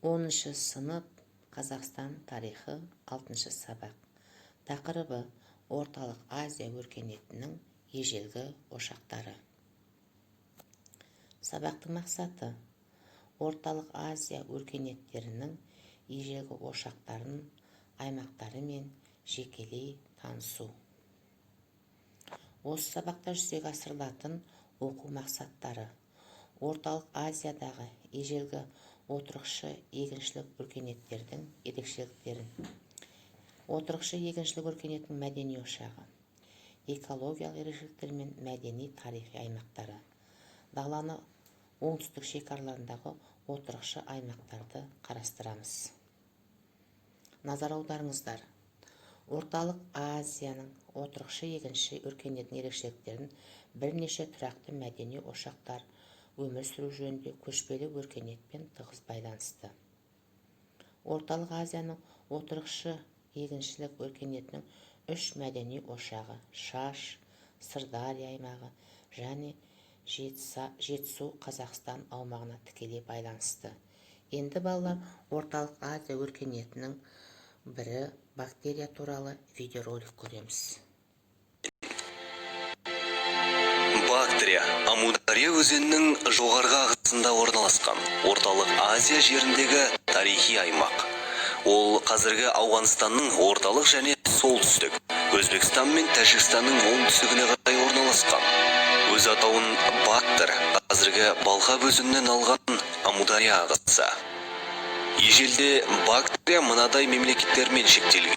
10-сынып, Қазақстан тарихы, алтыншы сабақ. Тақырыбы: Орталық Азия өркениетінің ежелгі ошақтары. Сабақтың мақсаты: Орталық Азия өркениеттерінің ежелгі ошақтарын, аймақтарымен жекелей танысу. Осы сабақта жүзеге асырылатын оқу мақсаттары: Орталық Азиядағы ежелгі отырықшы егіншілік өркениеттердің ерекшеліктерін, отырықшы егіншілік өркениетінің мәдени ошағы, экологиялық ерекшеліктері мен мәдени-тарихи аймақтары, даланы оңтүстік шекараларындағы отырықшы аймақтарды қарастырамыз. Назар аударыңыздар, Орталық Азияның отырықшы егінші өркениетінің ерекшеліктерін бірнеше тұрақты мәдени ошақтар өмір сүру жөнінде көшпелі өркениетпен тығыз байланысты. Орталық Азияның отырықшы егіншілік өркениетінің үш мәдени ошағы Шаш, Сырдария аймағы және Жетісу, Қазақстан аумағына тікелей байланысты. Енді, балалар, Орталық Азия өркениетінің бірі Бактрия туралы видеоролик көреміз. Бактрия Амудария өзенінің жоғарғы ағысында орналасқан Орталық Азия жеріндегі тарихи аймақ. Ол қазіргі Ауғанстанның орталық және солтүстік, Өзбекстан мен Тәжікстанның оңтүстігіне қарай орналасқан. Өз атауын Бактр, қазіргі Балхаб өзенінен алған Амудария ағысы. Ежелде Бактрия мынадай мемлекеттермен шектелген: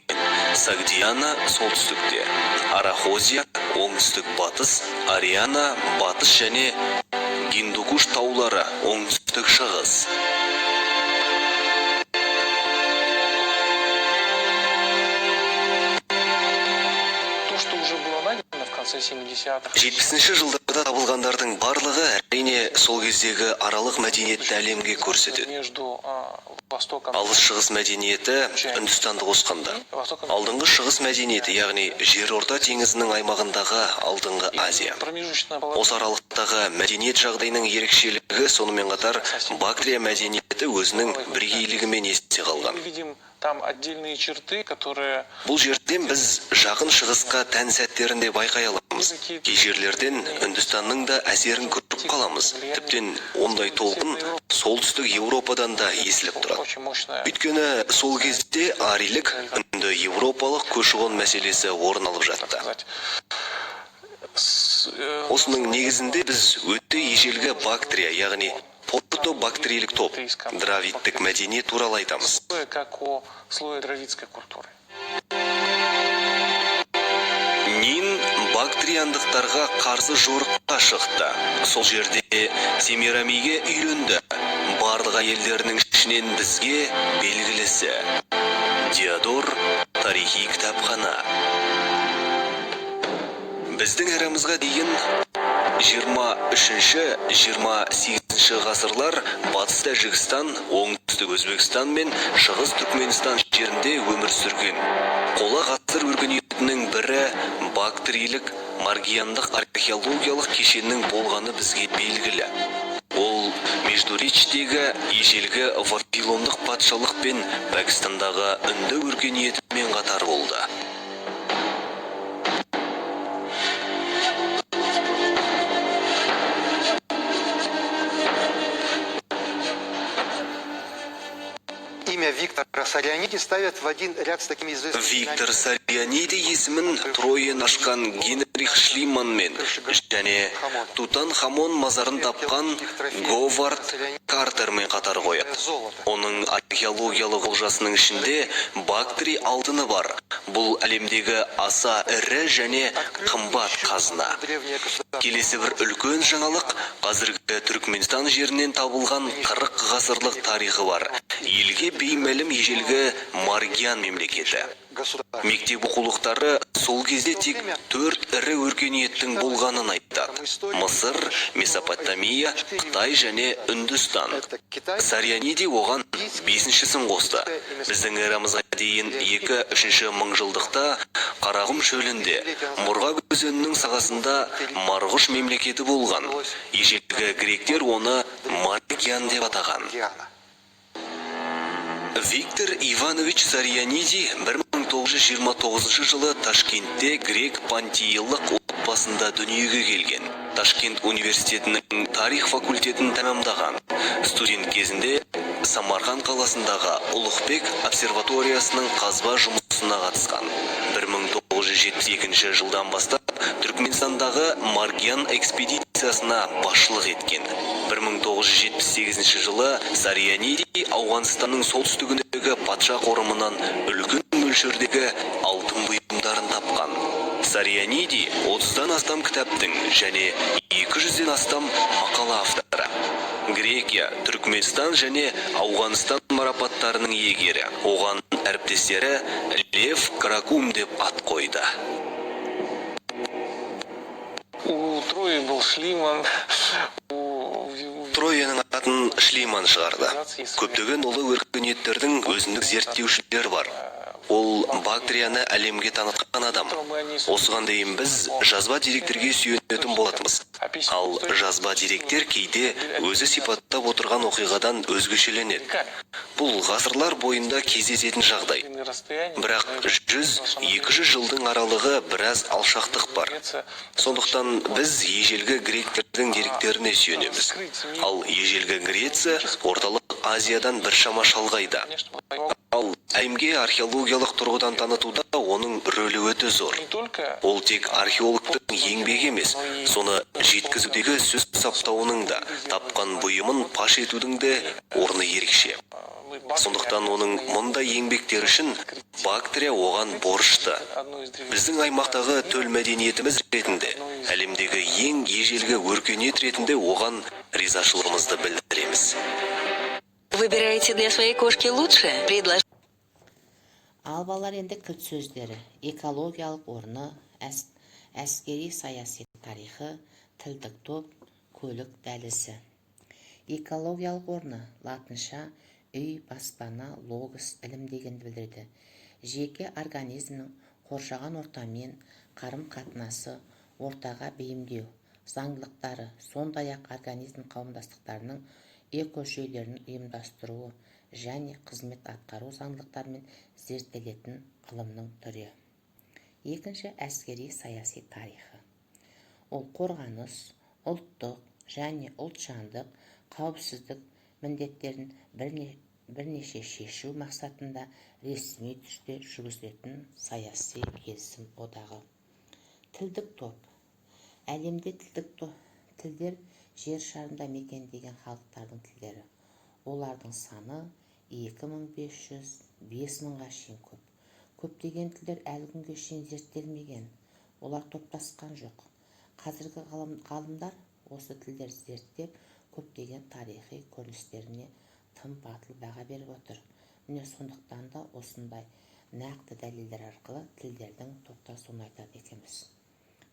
Согдиана солтүстікте, Арахозия оңтүстік батыс, Ариана батыс және Гиндукуш таулары оңтүстік шығыс. То, что уже было найдено в конце 70-х. 70-жылдарда табылғандардың барлығы, әрине, сол кездегі аралық мәдениетті әлемге көрсетеді. Между Востоком Алыс Шығыс мәдениеті, Үндістанды қосқанда, Востоком Алдыңғы Шығыс мәдениеті, яғни Жерорта теңізінің аймағындағы Алдыңғы Азия. Промежуточное Осы аралықтағы мәдениет жағдайының ерекшелігі, сонымен қатар Бактрия мәдениеті өзінің бірегейлігімен есте қалған. Мы видим там отдельные черты, которые Бұл жерден біз Жақын Шығысқа тән сәттерін де байқай аламыз. Кей жерлерден Үндістанның да әсерін көріп қаламыз. Тіптен ондай толқын Солтүстік Еуропадан да естіліп тұрады. Очень мощная. Өйткені сол кезде арийлік, үнді еуропалық көші-қон мәселесі орын алып Так жатты. сказать. Осының негізінде біз өте ежелгі Бактрия, яғни порто бактрийлік топ, дравидтік мәдениет туралы айтамыз. Слое, как о слое дравидской культуры. Нин бактриандықтарға қарсы жорыққа шықты. Сол жерде Семирамиге үйленді. Барлық әйелдерінің ішінен бізге белгілісі. Диодор, тарихи кітапхана. Біздің эрамызға дейін 23-28 ғасырлар Батыс Тәжікстан, Оңтүстік Өзбекстан мен Шығыс Түркменстан жерінде өмір сүрген. Қола ғасыр өркениетінің бірі бактрийлік маргиандық археологиялық кешеннің болғаны бізге белгілі. Ол Междуречьтегі ежелгі Вавилондық патшалық пен Пәкістандағы үнді өркениетімен қатар болды. Имя Виктора Сарианиди ставят в один ряд с такими известными Виктор Сарианиди есімін Трояны ашқан Генрих Шлиманмен және Тутанхамон мазарын тапқан Говард Картермен қатар қояды. Оның археологиялық олжасының ішінде Бактрий алтыны бар. Бұл әлемдегі аса ірі және қымбат қазына. Древнее государство. Келесі бір үлкен жаңалық: қазіргі Түркменстан жерінен табылған 40 ғасырлық тарихы бар елге беймәлім ежелгі Маргиан мемлекеті. Государство. Мектеп оқулықтары сол кезде тек төрт ірі өркениеттің болғанын айтады: Мысыр, Месопотамия, Қытай және Үндістан. Это Китай, Сарианиди оған бесіншісін қосты. Біздің эрамызға дейін екі үшінші мыңжылдықта Қарақұм шөлінде, Мұрғаб өзенінің сағасында Марғұш мемлекеті болған. Ежелгі гректер оны Маргиан деп атаған. Диана. Виктор Иванович Сарианиди 1929 жылы Ташкентте грек пантиилық отбасында дүниеге келген. Ташкент университетінің тарих факультетін тәмамдаған. Студент кезінде Самарқан қаласындағы Ұлықбек обсерваториясының қазба жұмысына қатысқан. 1972 жылдан бастап Түркменстандағы Маргиан экспедициясына басшылық еткен. 1978 жылы Сарианиди Ауғанстанның солтүстігіндегі патша қорымынан үлкен мөлшердегі алтын бұйымдарын тапқан. Сарианиди 30-дан астам кітаптың және 200-ден астам мақала авторы. Грекия, Түркменстан және Ауғанстан марапаттарының иегері. Оған әріптестері Лев Каракум деп ат қойды. У Трои был Шлиман, у Трояның атын Шлиман шығарды. Көптеген ұлы өркениеттердің өзіндік зерттеушілері бар. Ол Бактрияны әлемге танытқан адам. Осыған дейін біз жазба деректерге сүйенетін болатынбыз. Ал жазба деректер кейде өзі сипаттап отырған оқиғадан өзгешеленеді. Бұл ғасырлар бойында кездесетін жағдай. Бірақ 100-200 жылдың аралығы біраз алшақтық бар. Сондықтан біз ежелгі гректердің деректеріне сүйенеміз. Ал ежелгі Греция Орталық Азиядан біршама шалғайда. Ал әлемге археологиялық тұрғыдан танытуда оның рөлі өте зор. Не только Ол тек археологтың еңбегі емес, соны жеткізудегі сөз саптауының да, тапқан бұйымын паш етудің де орны ерекше. Сондықтан оның мұндай еңбектері үшін Бактрия оған борышты. Біздің аймақтағы төл мәдениетіміз ретінде, әлемдегі ең ежелгі өркениет ретінде оған ризашылығымызды білдіреміз. Выбираете для своей кошки лучшее? Предложите Ал, балалар, енді кілт сөздері: экологиялық орны, әскери саяси тарихы, тілдік топ, көлік дәлізі. Экологиялық орны: латынша үй, баспана, логос, ілім дегенді білдіреді. Жеке организмнің қоршаған ортамен қарым-қатынасы, ортаға бейімдеу заңдылықтары, сондай-ақ организм қауымдастықтарының экожүйелерін ұйымдастыруы және қызмет атқару заңдылықтарымен зерттелетін ғылымның түрі. Екінші, әскери саяси тарихы. Ол қорғаныс, ұлттық және ұлтжандық қауіпсіздік міндеттерін бірнеше шешу мақсатында ресми түрде жүргізілетін саяси келісім одағы. Тілдік топ. Әлемде тілдік тілдер жер шарында мекендеген халықтардың тілдері. Олардың саны 2500 5000-ға шейін көп. Көптеген тілдер әлі күнге шейін зерттелмеген, олар топтасқан жоқ. Қазіргі ғалымдар осы тілдерді зерттеп, көптеген тарихи көріністеріне тым батыл баға беріп отыр. Міне, сондықтан да осындай нақты дәлелдер арқылы тілдердің топтасуын айтады екенбіз.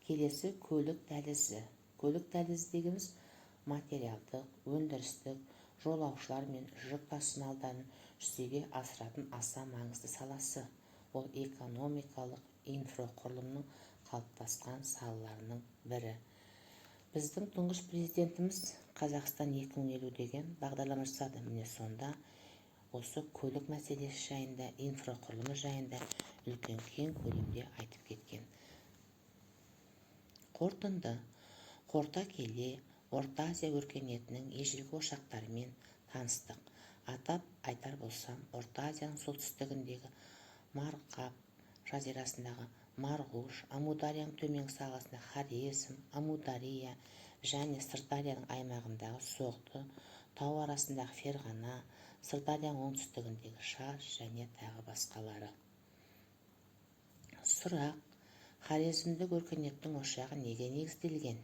Келесі, көлік дәлізі. Көлік дәлізі дегеніміз материалдық, өндірістік, жолаушылар мен жүк тасымалдарын жүзеге асыратын аса маңызды саласы. Ол экономикалық инфрақұрылымның қалыптасқан салаларының бірі. Біздің тұңғыш президентіміз «Қазақстан 2050» деген бағдарлама жасады. Міне, сонда осы көлік мәселесі жайында, инфрақұрылымы жайында үлкен, кең көлемде айтып кеткен. Қорытынды. Қорыта келе, Орта Азия өркениетінің ежелгі ошақтарымен таныстық. Атап айтар болсам, Орта Азияның солтүстігіндегі Марғаб жазирасындағы Марғуш, Амударияның төменгі сағасында Хорезм, Амудария және Сырдарияның аймағындағы Соғды, тау арасындағы Ферғана, Сырдарияның оңтүстігіндегі Шаш және тағы басқалары. Сұрақ: Хорезмдік өркениеттің ошағы неге негізделген?